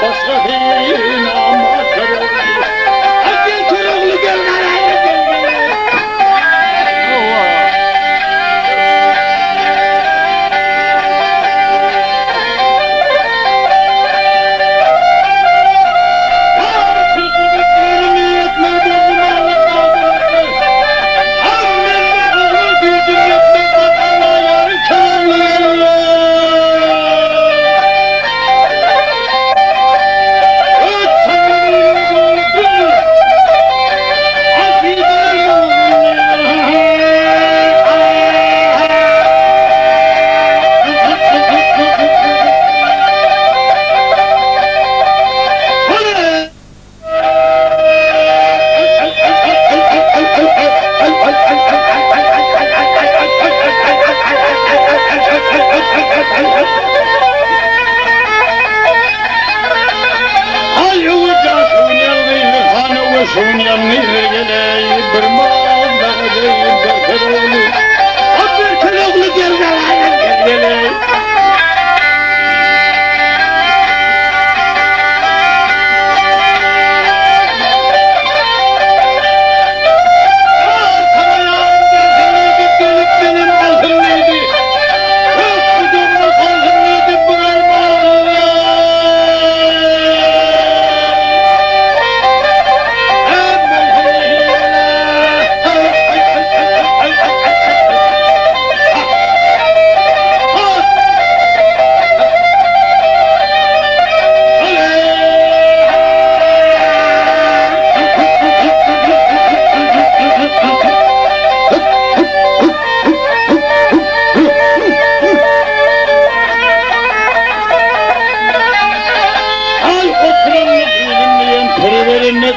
Başgasy namart Köroğly. A gel Köroğly gel garaýa gel gel.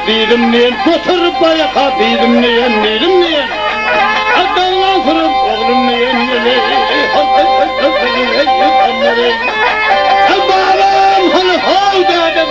Diýdim diýen, göter baýaka diýdim diýen, diýdim diýen. Adaglan sürüp oglum diýen, Balam hany how däde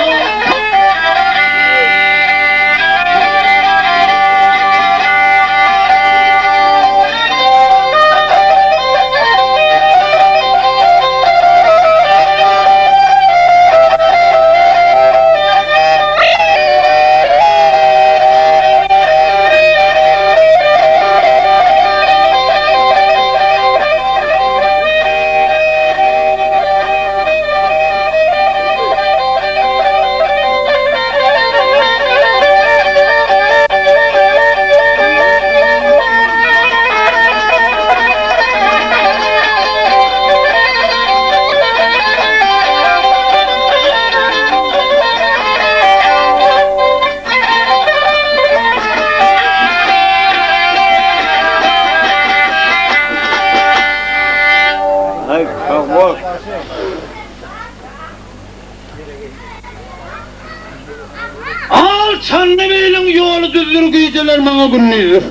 Al Çandybiliň ýoly düzdür gijeler maňa gündizdir.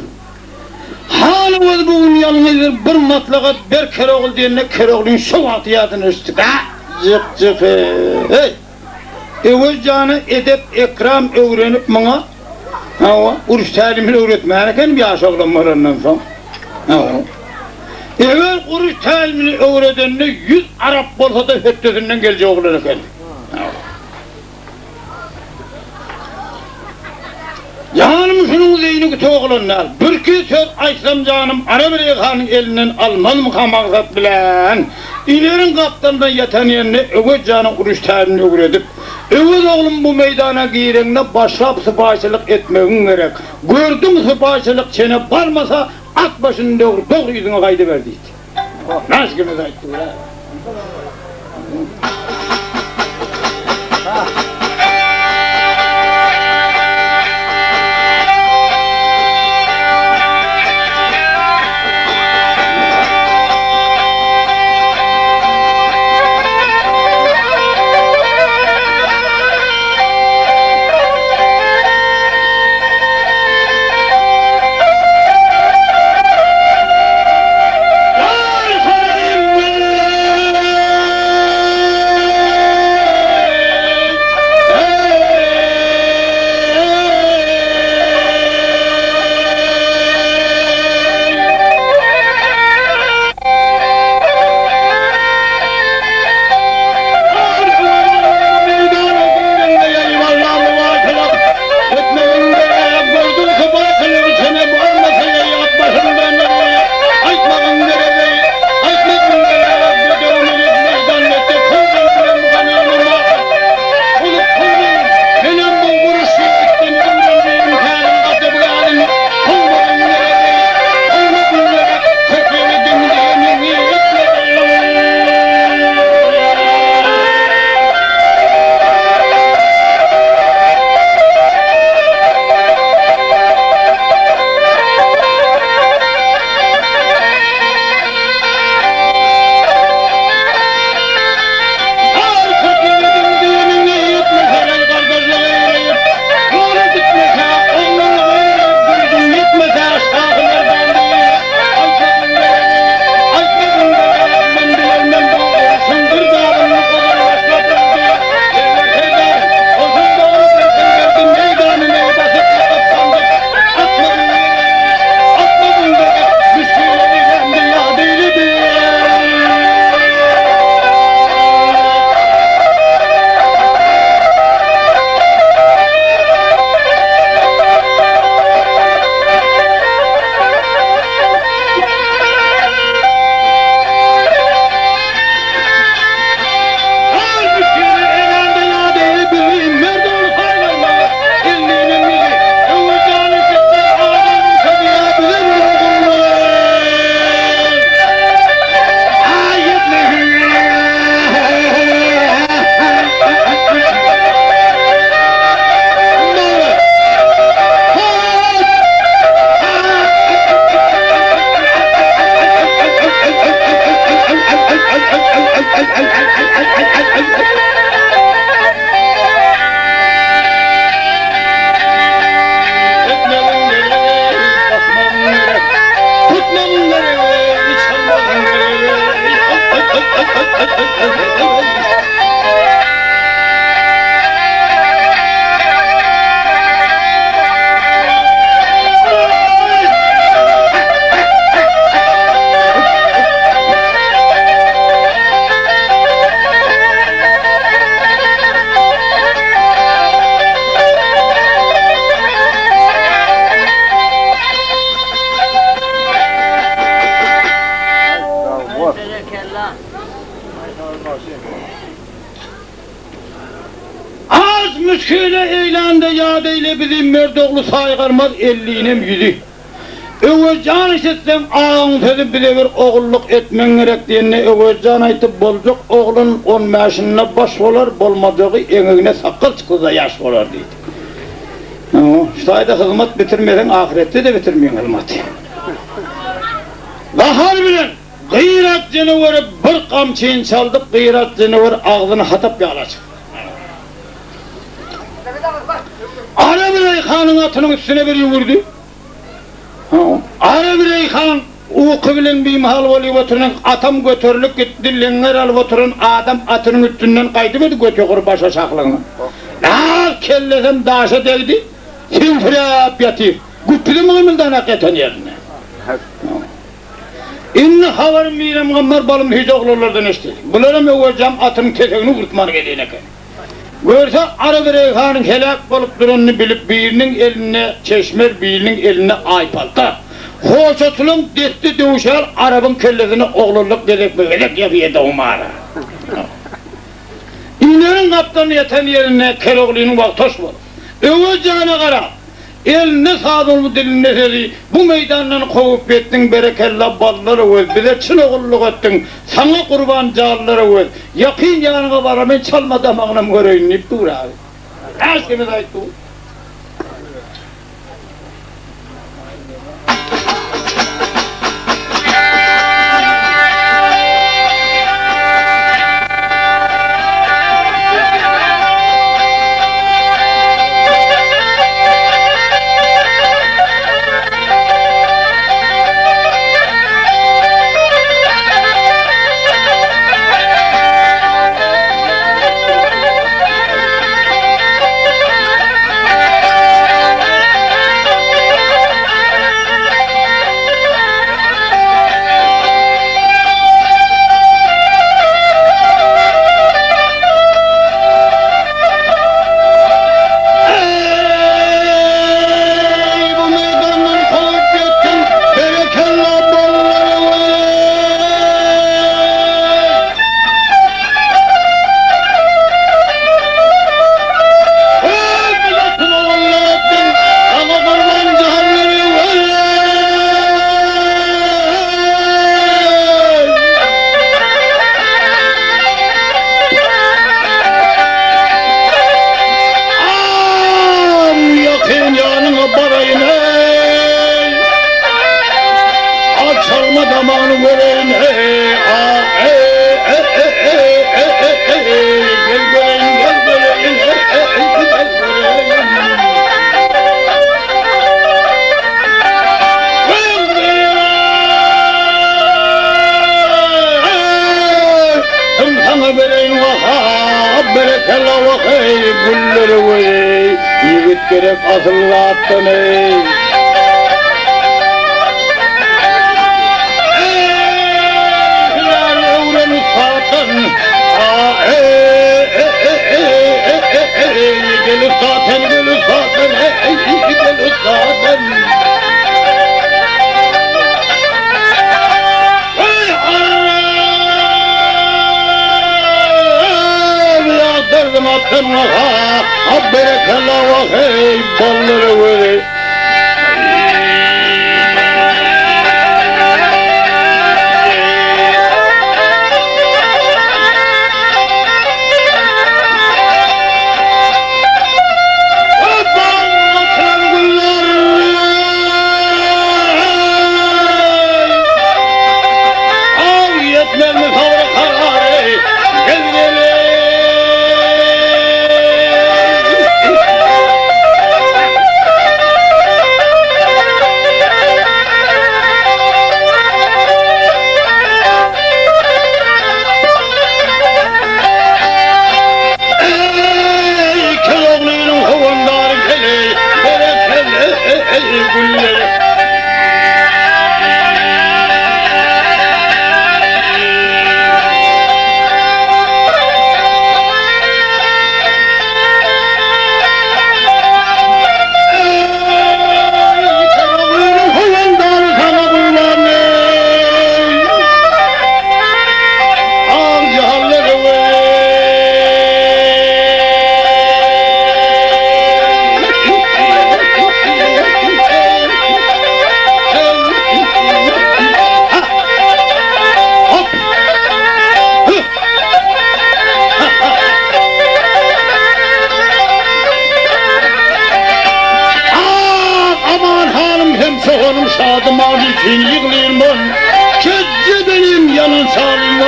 Han Öwez bu gün ýalňyzdyr bir maslahat ber Kerogul diýende Keroglyň şo wagty ýadyna düşdi. Bä jyk jyk eý. Öwez jana edep ekram öwrenip muňa hawa uruş tälimini öwretmän ekenim ýaş oglan bolandan soň. Hawa. Eger uruş tälimini öwredende 100 arap bolsa-da hötdesinden geljek oglan eken. Janym şunuň zeýni güte oglan däl. Birki söz aýtsam janym Arap Reýhanyň elinden almazmyka maksat bilen ineriň gapdalynda ýatan ýerinde Öwez jana uruş tärini öwredip, Öwez oglum bu meýdana gireňde başlap sypaýçylyk etmegiň gerek. Gördüň sypaýçylyk çene barmasa at başyny döwür dogry yzyňa gaýdyber diýdi. Näşgimiz aýtdy bile. Şeýle eýlände ýat eýle bizi Mert ogly saýgarmaz ellinem ýüzi. Öwez jan eşitseň agaň sözi bize bir ogullyk etmeň gerek diýende Öwez jan aýtdy boljak oglan on bäşinde baş bolar bolmajagy eňegine sakgal çyksa-da ýaş bolar diýdi. Hawa, şu taýda hyzmat bitirmeseň ahyretde-de bitirmeň hyzmaty. Gahar bilen Gyrat jenewere bir gamçyny çaldyk Gyrat jenewer agzyny hatap ýaly açyp. Araby Reýhanyň atynyň üstüne bir ýüwürdi. Araby Reýhan uky bilen bimahal bolyp oturan atam göterilip gitdi, leňňer alyp oturan adam atynyň üstünden gaýdyp götegur başa şahlygyna. Az kellesem daşa degdi, seňsiräp ýatyr. Güpüdem gymyldanak ýatan ýerinde. Indi habarym Mirem Gammar balym hiç oglanlardan eşitdi. Bularam Öwezjam atynyň kesegini urtman gelýän eken. Görse Araby Reýhanyň heläk bolup duranyny bilip biriniň elinde çeşmer biriniň elinde aýpalta. Hoşaçylaň desti döwüşer Arabyň kellesine oglanlyk gezekme-gezek ýapýa dogmara. Ineriň gapdalynda ýatan ýerinde Keroglynyň wagtaş bolup, Öwez jana garap, Elinde saz boldy dilinde sözi, Bu meýdandan kowup ýetdiň berekella ballar Öwez, bize çyn ogullyk etdiň, saňa gurban janlar Öwez, ýakyn ýanyňa bara men çalma damagynam göreýin diýip dur abi. Äşgimiz aýtdy. Eý, bu meýdandan kowup ýetdiň, berekella, bollar öwez! Eý, bu ýatyn ogullyk etdiň, saňa gurban jahanlar öwez! Am ýakyn ýanyňa baraýyn eý. A çalma damagyny göreýin eý a eý e e e e e eý gel göreýin gel göreýin e e e gel göreýin. Kim saňa bereýin wah berekella wah eý güllere weý ýigit gerek asyl zatdan eý. Eý hünär öwren ussatdan a e e e e e e eý gel ussatdan gel ussatdan eý gel ussatdan. Berekella wah eý ballar öwezi.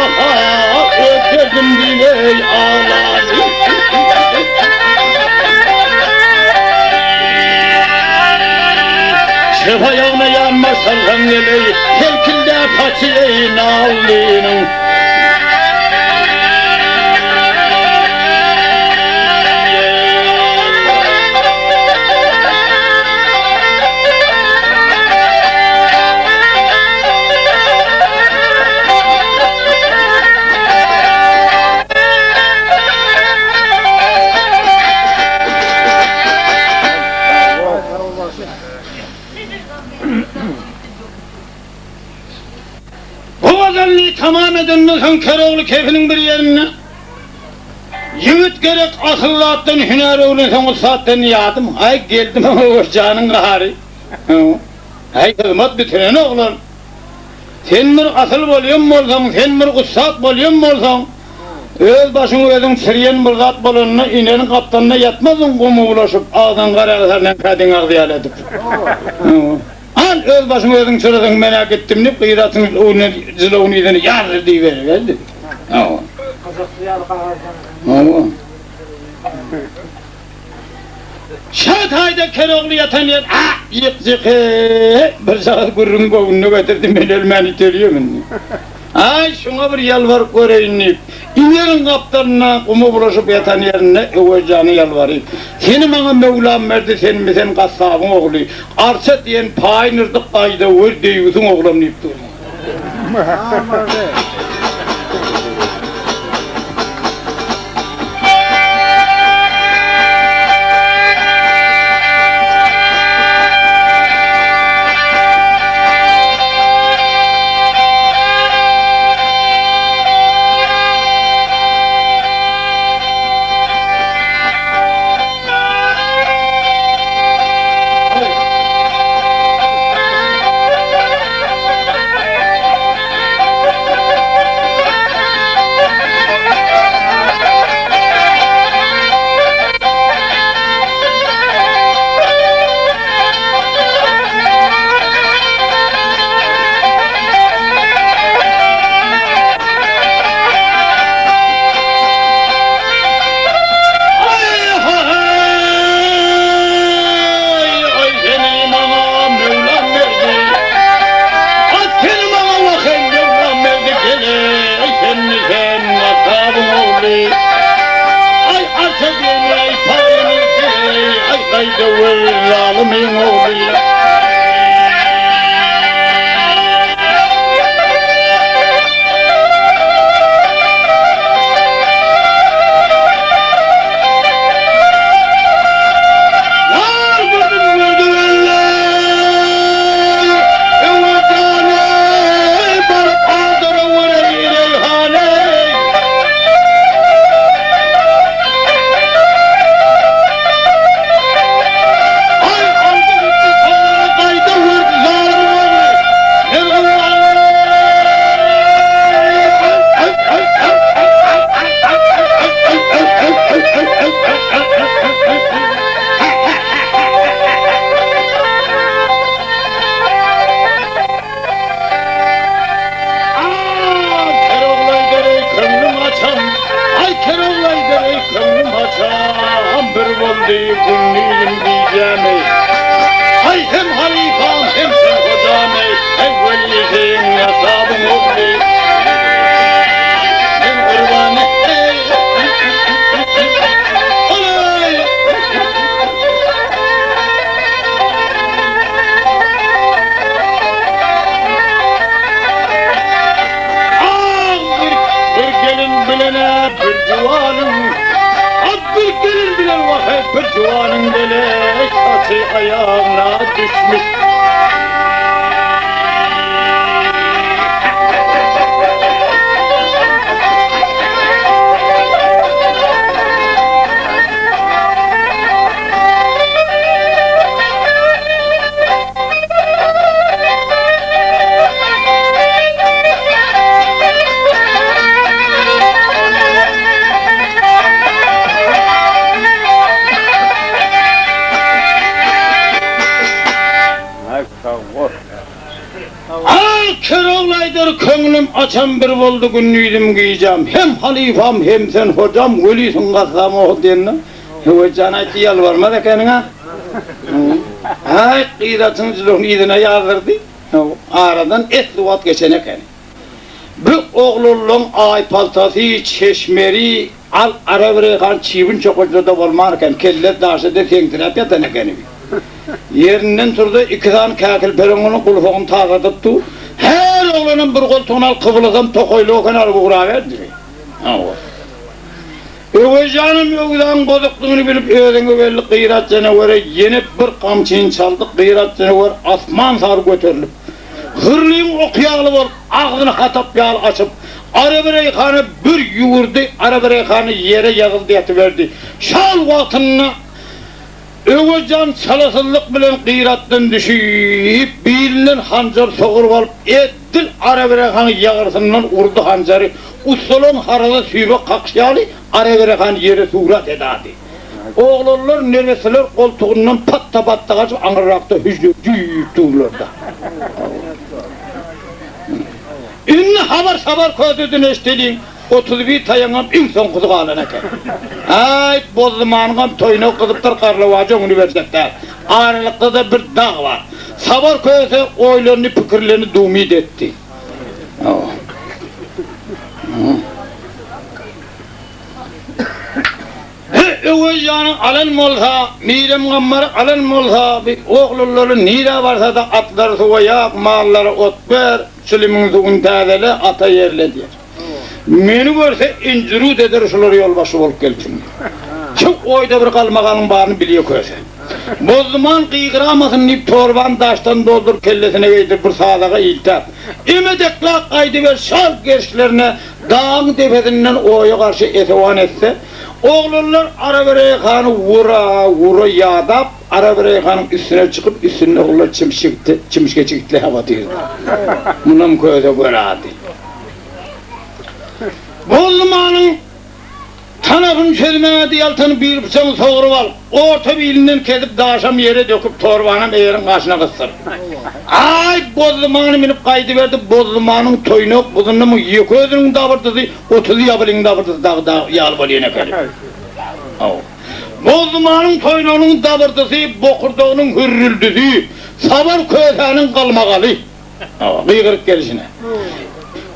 Öz derdim diýip eý aglaýyn. Çep aýagyna ýanbaş salsaň geleý, Selkildäp saçy eý nallynyň. Bu gazalyny tamam edenden soň Kerogly kefiniň bir ýerinde, Ýigit gerek asylly atdan hünär öwrenseň ussat sen ýadym, aý geldi maňa Öwezjanyň gahary. Aý hyzmat bitiren oglan. Sen bir asyl bolýan bolsaň, sen bir ussat bolýan bolsaň, öz başyňy özüň çirýen bir zat bolanda ineriň gapdalynda ýatmazdyň guma bulaşyp, agzyňy garagysarynyň kädiň agzy ýaly edip. Al, öz başyňy özüň çyradyň, men-ä gitdim diýip, gyz atyň jylawyny yzyna ýazdyr diýibererdi. Hawa. Hawa. Şa taýda Kerogly ýatan ýer, a, ýyk-jyk-e, bir jagaz gürrüňi göwnüne getirdi, men ölmän itelýem indi. Aý, şuňa bir ýalbaryp göreýin diýip, ineriň gapdalynda guma bulaşyp ýatan ýerinde Öwez jana ýalbaryp, Seni maňa Möwlam berdi, senmi sen gassabyň ogly, Arça diýen paýnyrdyk gaýdawür deýýusyň oglam diýip dur. Eder köňlüm açan bir boldy gündizim gijäm, Hem halypam hem sen hojam welisiň gassam oh diýende, Öwezjan aýtdy ýalbarmaz ekeniň-ä. Aý, gyratyň jylawyny yzyna ýazdyrdy. Aradan esli wagt geçen ekeni. Bu oglanlaň aýpaltasy, çeşmeri, Al arabireyhan çybyn çokaçda-da bolman eken, kelle daşa-da seňsiräp ýatan ekeni. Ýerinden turdy, iki sany käkilpereňiniň gulsagyny tazadyp dur. Her oglanam bir goltugyny al kybylasam tokaýlyk eken alyp ugraberdi. Hawa. Öwezjanam öwzaň bozukdygyny bilip özüňe belli Gyrat janawere ýene bir gamçyny çaldy, Gyrat janawer asman sary göterilip, Hyrlyň oky ýaly bolup, agzyny hatap ýaly açyp, Arabireýhana bir ýüwürdi, Arabireýhana ýere ýazyldy ýatyberdi. Şol wagtynda Öwezjan çalasynlyk bilen Gyratdan düşüp, bilinden hanjar sogrup alyp, edil Arabireýhanyň ýagyrsyndan urdy hanjary, ussalaryň haraza süýbek kakyşy ýaly Arabireýhany ýere surat edady. Oglanlar neresseler goltugyndan patda-patda gaçyp aňyrrakda hüžžürdüp durlar-da. Indi habar-sabar köseden eşdeliň, 31 taýaňam iň soňkusy galan eken. Äý, Bozdumanyňam toýuna gyzypdyr, garlawaja öňüni berjek däl. Aralykda-da bir dag bar. Sabar köse oýlandy, pikirlendi, dumyt etdi. He, Öwez janyň alan bolsa, Mirem Gammary alan bolsa, bi oglanlary nirä barsa-da atlary suwa ýak, mallara ot ber, çilimiň suwuny täzele, ata ýerle diýer. Meni görse injirut eder şular ýolbaşçy bolup gelipsiň diýip. Şu oýda bir galmagalyň baryny bilýä köse. Bozduman gygyramasyn diýip torbany daşdan dolduryp kellesine geýdirip bir sazaga iltäp, emedekläp gaýdyber şal gerşlerine Dagyň depesinden oýa garşy esewan etse, oglanlar Arabireýhany ura, ura ýadap, Arabireýhanyň üstüne çykyp, üstünde oglanlar çimşikdi, çimşike çigitläp otyrdy. Munam köze görady. Boldumanyň Tanapyny çözmäge ýaltanyp bir pyçagyny sogrup alyp, orta bilinden kesip, daşam ýere döküp, torbanam eýeriň gaşyna gysdyryp. Aý, Bozdumany münüp gaýdyberdi, Bozdumanyň toýnak buzunda ýeke özüniň dabyrdysy 30 ýabylyň dabyrdysy dagy dag ýaly bolýan ekeni. Hawa. Bozdumanyň toýnagynyň dabyrdysy, bokurdagynyň hürrüldisi, Sabar kösäniň galmagaly. Gygyryp gelşine.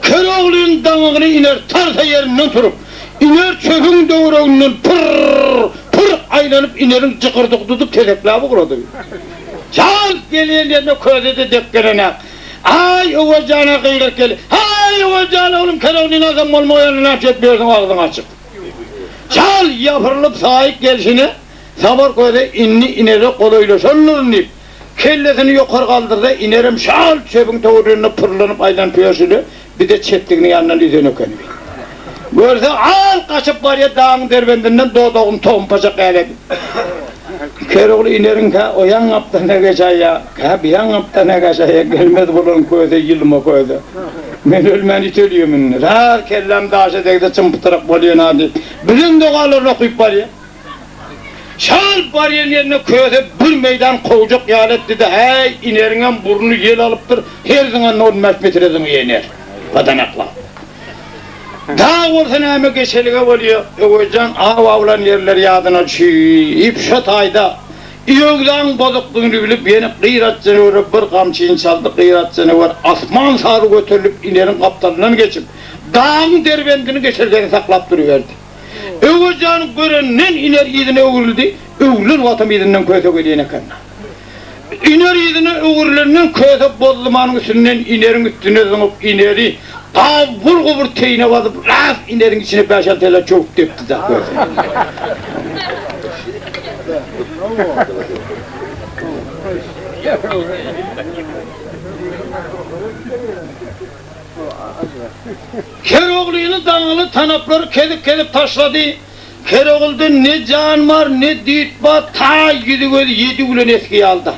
Keroglyň daňygyny iner tarsa ýerinden turup, iner çöpüň döwereginden pyr-r, pyr aýlanyp ineriň jykyrdygy tutup tesekläp ugrady. Çalt gelýän ýerine köze-de dek gelenak. Aý, Öwez jana gygyryp geldi. Haý, Öwez jan oglum, Keroglyny alsam bolmaýanyny näçe edip ýörsüň agzyňy açyp. Çal ýapyrylyp saýyp gelşine Sabar köze indi inere golaýlaşandyryn diýip, Kellesini ýokary galdyrsa, inerem şal çöpüň töwereginde pyrlanyp aýlanyp ýörşüne, bir-de çetliginiň ýanyndan üzen ekeni. Görse, al gaçyp barýar dagyň derbendinden dodagyny tohumpaçak ýaly edip. Kerogly ineriň kä o ýan gapdalyna geçäýýär, kä bu ýan gapdalyna geçäýýär, gelmez bolan köze ýylma köze. Men ölmän it ölýem indi. Rar kelläm daşa degse çym-pytrak bolýan-a diýip, bilen dogalaryny okyp barýar. Şal barýan ýerinde köse bir meýdan kowjak ýaly etdi-de, häý, ineriňem burnuny ýel alypdyr, her zyňanda on bäş metre zyňýa iner, badanaklap. Dag bolsa näme geçelge bolýa, Öwezjan aw awlan ýerleri ýadyna düşüp, şo taýda ýöwzaň bozukdygyny bilip, ýene Gyrat janawere bir gamçyny çaldy, Gyrat janawer asman sary göterilip, ineriň gapdalyndan geçip, dagyň derbendini geçelgeni saklap duruberdi. Öwezjany görenden iner yzyna öwrüldi, öwrülen wagtam yzyndan köse gelýän eken. Iner yzyna öwrülenden köse bozdumanyň üstünden ineriň üstüne zyňyp ineri gabur-gubur teýine basyp ras ineriň içine bäş-alty ele çöwüp depdi-de köse. Keroglyny daňyly tanaplary kesip-kesip taşlady. Kerogulda ne jan bar, ne düýt bar, ta ýüzi-gözi ýedi gülen esgi ýalyda.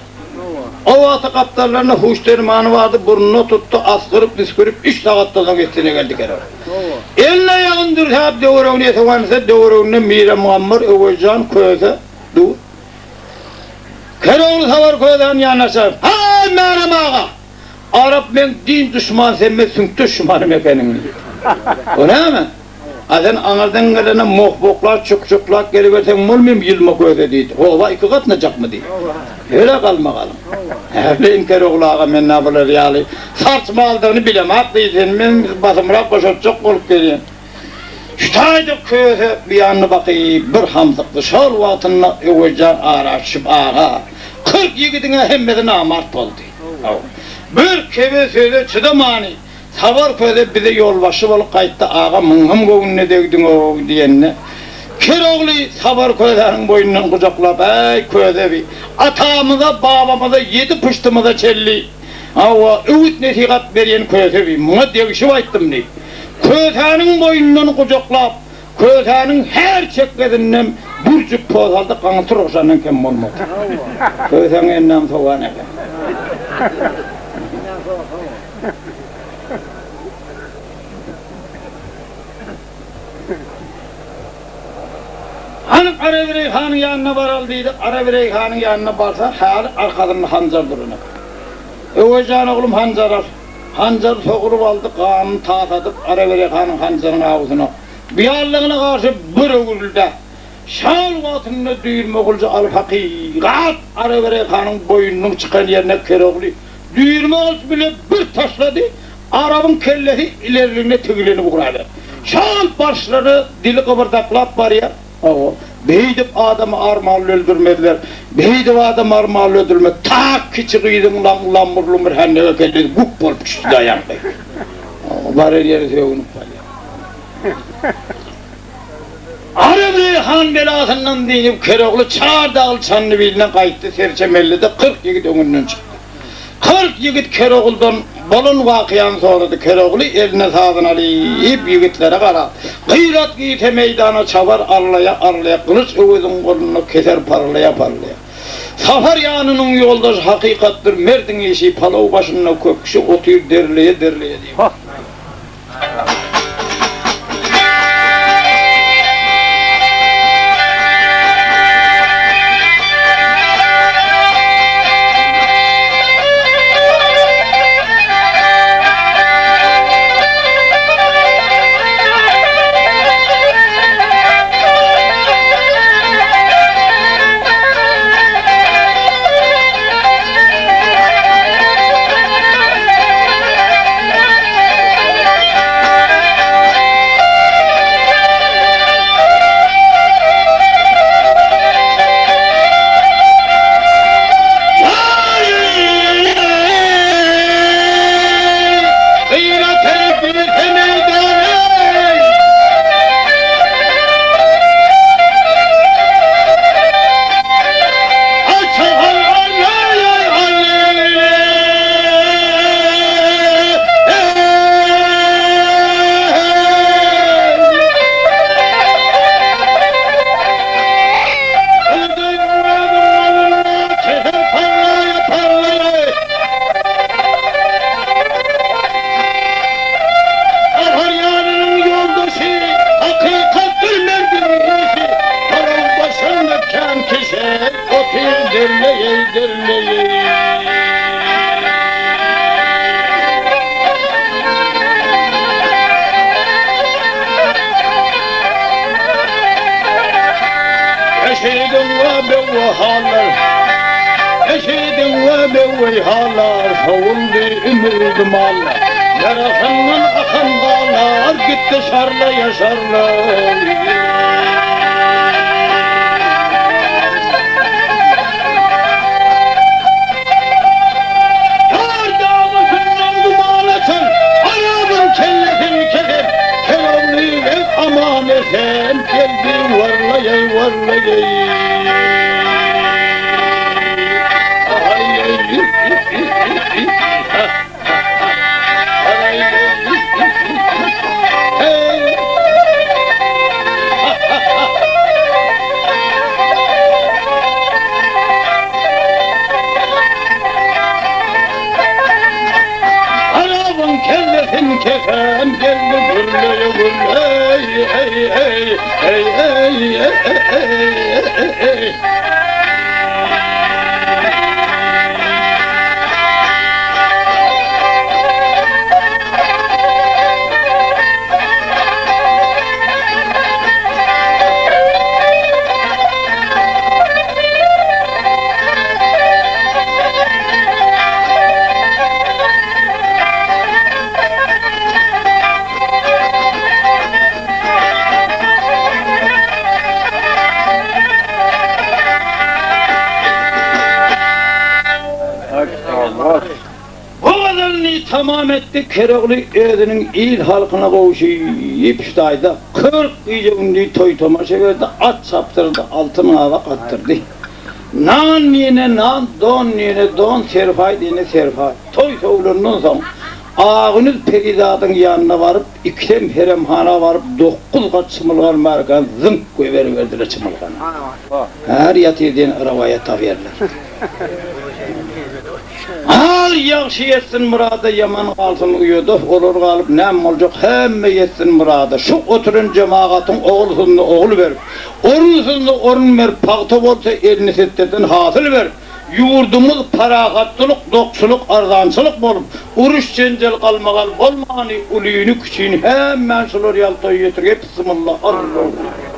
O wagty gapdallarynda huş dermany bardy, burnuna tutdy, asgyryp-üsgürip üç sagatdan soň essine geldi Kerogly. Elini-aýagyny dürsäp döweregini esewansa, döwereginde Miremgammar, Öwezjan, Köse dur. Kerogly Sabar Kösäni ýanyna çagyryp, Haý, Märem aga! Arap meň din duşman sen men süňkdeş duşmanym ekeniň diýdi. O näme? A sen aňyrdan gelene moh-boklap, çuk-çuklap geliberseň bolmymy ýylma köze diýdi. Howa iki gatnajakmy diýdi. Hörä galmagalyň. Näbileýin Kerogly aga men-ä bular ýaly sarç maldygyny bilemak diýdi. Sen men basymrak boşatjak bolup gelýän. Şu taýda köse bu ýanyna bakyp bir hamsykdy. Şol wagtynda Öwezjan ara düşüp aga, 40 ýigidiň-ä hemmesi namart boldy. Bir kebe söze çydamany Sabar köze bize ýolbaşçy bolup gaýtdy, aga muňam göwnüne degdiň-ow diýende, Kerogly Sabar közäniň boýnundan gujaklap, Äý, köze bi, atamyza, babamyza, ýedi puştymyza çenli, hawa, öwüt-nesihat berýän köse bi, muňa degşip aýtdym diýip, kösäniň boýnundan gujaklap, Kösäniň her çekgesinden bir jüp poz aldy, gaňyty Rowşandan kem bolmady. Kösäň endamy sowan eken. Hany Arabireý hanyň ýanyna baraly diýdi. Arabireý hanyň ýanyna barsa, häli arkasynda hanjar duran eken. Öwezjan oglum hanjar al. Hanjary sogrup aldy, ganyny tasadyp Arabireý hanyň hanjaryň awusyna Biallygyna garşy bir öwrüldi. Şal wagtynda düýrme gylyjy alyp hakykat Arabireý hanyň boýnunyň çykan ýerine Kerogly düýrme gylyç bile bir taşlady, Arabyň kellesi ilerligine tiglenip ugraýar. Şal başlary dili gybyrdaklap barýar. Hawa, beýdip adamy armanly öldürmezler. Beýdip adamy armanly öldürmez. Tak kiçi gyzyň laň-lamur-lumur händege kellesi güp bolup düşdi-de ýaňky. Baran ýeri sögünip galýar. Arabreý han belasyndan dynyp, Kerogly çar dagly Çandybilinden gaýtdy, serçe mellede 40 ýigit öňünden çykdy. 40 ýigit Keroguldan bolan wakyany sorady. Kerogly eline sazyny alyp, ýigitlere garap, Gyrat girse meýdana çabar arlaýa-arlaýa, gylyç Öweziň golunda keser parlaýa-parlaýa. Sapar ýanynyň ýoldaşy hakykatdyr, merdiň işi, palaw başynda köp kişi otyr derleýe-derleýe diýip. tamam etdi, Kerogly özüniň il-halkyna gowşup, şu taýda 40 gije-gündiz toý-tomaşa berdi, at çapdyrdy, altyn gabak atdyrdy. Nan diýene nan, don diýene don, serpaý diýene serpaý. Toý sowlandan soň, Agünüz perizadyň ýanyna baryp, ikisem heremhana baryp, dokuz gat çymylgan barka, zyňk goýberiberdiler çymylgana. Är ýatyr diýen rowaýat tapýarlar. Al ýagşy ýetsin myrada, ýaman galsyn uýada, olar galyp näme boljak, hemme ýetsin myrada. Şu oturan jemagatyň ogulsyzyna ogul berip, orunsyzyna orun berip, pagta bolsa elini setdeden hasyl berip, ýurdumyz parahatçylyk, dokçulyk, arzançylyk bolup, uruş-jenjel, galmagal bolmany, ulyny-kiçini hemmäni şular ýaly toý ýetirgeý, bissimylla, Allahu.